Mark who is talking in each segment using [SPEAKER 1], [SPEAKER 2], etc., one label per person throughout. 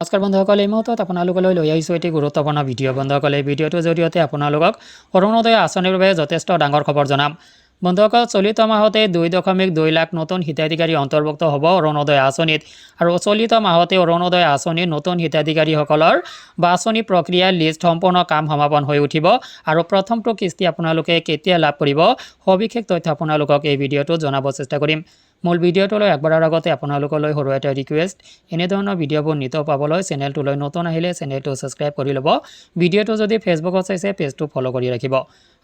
[SPEAKER 1] নমস্কাৰ বন্ধুসকল, এই মুহূৰ্তত আপোনালোকলৈ লৈ আহিছোঁ এটি গুৰুত্বপূৰ্ণ ভিডিঅ'। বন্ধুসকল, এই ভিডিঅ'টোৰ জৰিয়তে আপোনালোকক অৰুণোদয় আঁচনিৰ বাবে যথেষ্ট ডাঙৰ খবৰ জনাম। বন্ধুসকল, চলিত মাহতে 2.2 লাখ নতুন হিতাধিকাৰী অন্তৰ্ভুক্ত হ'ব অৰুণোদয় আঁচনিত আৰু চলিত মাহতে অৰুণোদয় আঁচনিৰ নতুন হিতাধিকাৰীসকলৰ বাছনি প্ৰক্ৰিয়া লিষ্ট সম্পূৰ্ণ কাম সমাপন হৈ উঠিব আৰু প্ৰথমটো কিস্তি আপোনালোকে কেতিয়া লাভ কৰিব, সবিশেষ তথ্য আপোনালোকক এই ভিডিঅ'টোত জনাব চেষ্টা কৰিম। মূল ভিডিঅ'টোলৈ আগবঢ়াৰ আগতে আপোনালোকলৈ সৰু এটা ৰিকুৱেষ্ট, এনেধৰণৰ ভিডিঅ'বোৰ নিতৌ পাবলৈ চেনেলটোলৈ নতুন আহিলে চেনেলটো ছাবস্ক্ৰাইব কৰি ল'ব। ভিডিঅ'টো যদি ফেচবুকত চাইছে, পেজটো ফ'ল' কৰি ৰাখিব।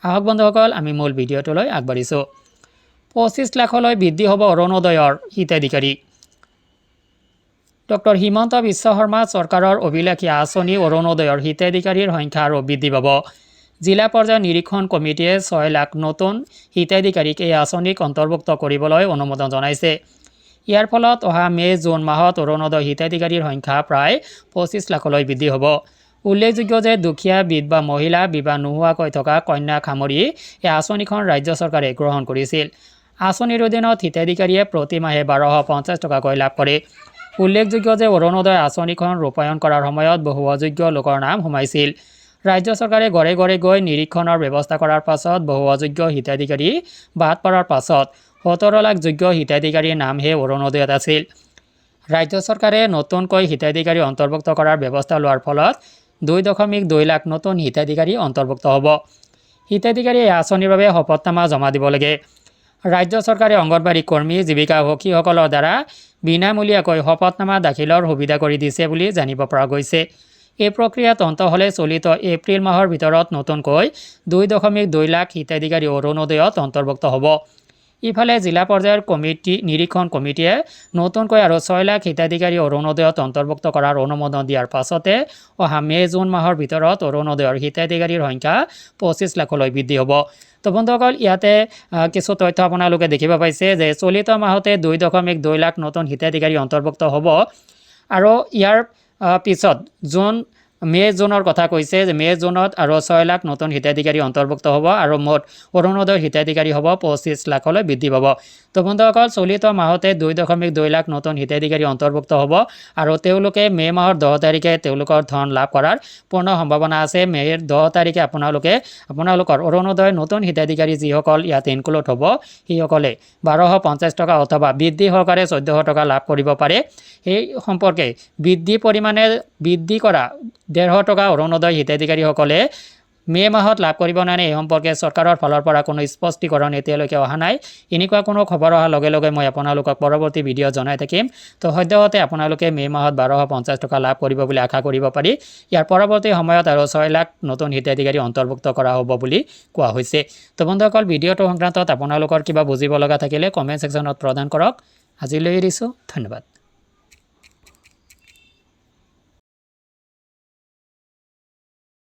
[SPEAKER 1] আহক বন্ধুসকল, আমি মূল ভিডিঅ'টোলৈ আগবাঢ়িছোঁ। 25 লাখলৈ বৃদ্ধি হ'ব অৰুণোদয়ৰ হিতাধিকাৰী। ডক্টৰ হিমন্ত বিশ্ব শৰ্মা চৰকাৰৰ অভিলাষী আঁচনি অৰুণোদয়ৰ হিতাধিকাৰীৰ সংখ্যা আৰু বৃদ্ধি পাব। জিলা পৰ্যায়ৰ নিৰীক্ষণ কমিটিয়ে 6 লাখ নতুন হিতাধিকাৰীক এই আঁচনিক অন্তৰ্ভুক্ত কৰিবলৈ অনুমোদন জনাইছে। ইয়াৰ ফলত অহা মে' জুন মাহত অৰুণোদয় হিতাধিকাৰীৰ সংখ্যা প্ৰায় 25 লাখলৈ বৃদ্ধি হ'ব। উল্লেখযোগ্য যে দুখীয়া বিধৱা মহিলা, বিবাহ নোহোৱাকৈ থকা কন্যাক সামৰি এই আঁচনিখন ৰাজ্য চৰকাৰে গ্ৰহণ কৰিছিল। আঁচনিৰ অধীনত হিতাধিকাৰীয়ে প্ৰতি মাহে 1250 টকাকৈ লাভ কৰে। উল্লেখযোগ্য যে অৰুণোদয় আঁচনিখন ৰূপায়ণ কৰাৰ সময়ত বহু অযোগ্য লোকৰ নাম সোমাইছিল। ৰাজ্য চৰকাৰে ঘৰে ঘৰে গৈ নিৰীক্ষণৰ ব্যৱস্থা কৰাৰ পাছত বহু অযোগ্য হিতাধিকাৰী বাদ পৰাৰ পাছত 17 লাখ যোগ্য হিতাধিকাৰীৰ নামহে অৰুণোদয়ত আছিল। ৰাজ্য চৰকাৰে নতুনকৈ হিতাধিকাৰী অন্তৰ্ভুক্ত কৰাৰ ব্যৱস্থা লোৱাৰ ফলত 2.2 লাখ নতুন হিতাধিকাৰী অন্তৰ্ভুক্ত হ'ব। হিতাধিকাৰীয়ে এই আঁচনিৰ বাবে শপতনামা জমা দিব লাগে। ৰাজ্য চৰকাৰে অংগনবাড়ী কৰ্মী, জীৱিকা সখীসকলৰ দ্বাৰা বিনামূলীয়াকৈ শপতনামা দাখিলৰ সুবিধা কৰি দিছে বুলি জানিব পৰা গৈছে। এই প্ৰক্ৰিয়াত অন্ত হ'লে চলিত এপ্ৰিল মাহৰ ভিতৰত নতুনকৈ 2.2 লাখ হিতাধিকাৰী অৰুণোদয়ত অন্তৰ্ভুক্ত হ'ব। ইফালে জিলা পৰ্যায়ৰ কমিটি নিৰীক্ষণ কমিটিয়ে নতুনকৈ আৰু 6 লাখ হিতাধিকাৰী অৰুণোদয়ত অন্তৰ্ভুক্ত কৰাৰ অনুমোদন দিয়াৰ পাছতে অহা মে' জুন মাহৰ ভিতৰত অৰুণোদয়ৰ হিতাধিকাৰীৰ সংখ্যা 25 লাখলৈ বৃদ্ধি হ'ব। তো বন্ধুসকল, ইয়াতে কিছু তথ্য আপোনালোকে দেখিব পাইছে যে চলিত মাহতে 2.2 লাখ নতুন হিতাধিকাৰী অন্তৰ্ভুক্ত হ'ব আৰু ইয়াৰ পিছত জুন মে' জুনৰ কথা কৈছে যে মে' জুনত আৰু 6 লাখ নতুন হিতাধিকাৰী অন্তৰ্ভুক্ত হ'ব আৰু মুঠ অৰুণোদয়ৰ হিতাধিকাৰী হ'ব 25 লাখলৈ বৃদ্ধি পাব। তো বন্ধুসকল, চলিত মাহতে 2.2 লাখ নতুন হিতাধিকাৰী অন্তৰ্ভুক্ত হ'ব আৰু তেওঁলোকে মে' মাহৰ 10 তাৰিখে তেওঁলোকৰ ধন লাভ কৰাৰ পূৰ্ণ সম্ভাৱনা আছে। মে'ৰ 10 তাৰিখে আপোনালোকে আপোনালোকৰ অৰুণোদয় নতুন হিতাধিকাৰী যিসকল ইয়াত ইনক্লুড হ'ব, সেইসকলে 1250 টকা অথবা বৃদ্ধি সহকাৰে 1400 টকা লাভ কৰিব পাৰে। সেই সম্পৰ্কে বৃদ্ধি পৰিমাণে বৃদ্ধি কৰা 150 টকা অৰুণোদয় হিতাধিকাৰীসকলে মে' মাহত লাভ কৰিব নে নাই, এই সম্পৰ্কে চৰকাৰৰ ফালৰ পৰা কোনো স্পষ্টীকৰণ এতিয়ালৈকে অহা নাই। এনেকুৱা কোনো খবৰ অহাৰ লগে লগে মই আপোনালোকক পৰৱৰ্তী ভিডিঅ' জনাই থাকিম। তো সদ্যহতে আপোনালোকে মে' মাহত 1250 টকা লাভ কৰিব বুলি আশা কৰিব পাৰি। ইয়াৰ পৰৱৰ্তী সময়ত আৰু 6 লাখ নতুন হিতাধিকাৰী অন্তৰ্ভুক্ত কৰা হ'ব বুলি কোৱা হৈছে। তো বন্ধুসকল, ভিডিঅ'টো সংক্ৰান্তত আপোনালোকৰ কিবা বুজিব লগা থাকিলে কমেণ্ট ছেকশ্যনত প্ৰদান কৰক। আজিলৈ এৰিছোঁ, ধন্যবাদ।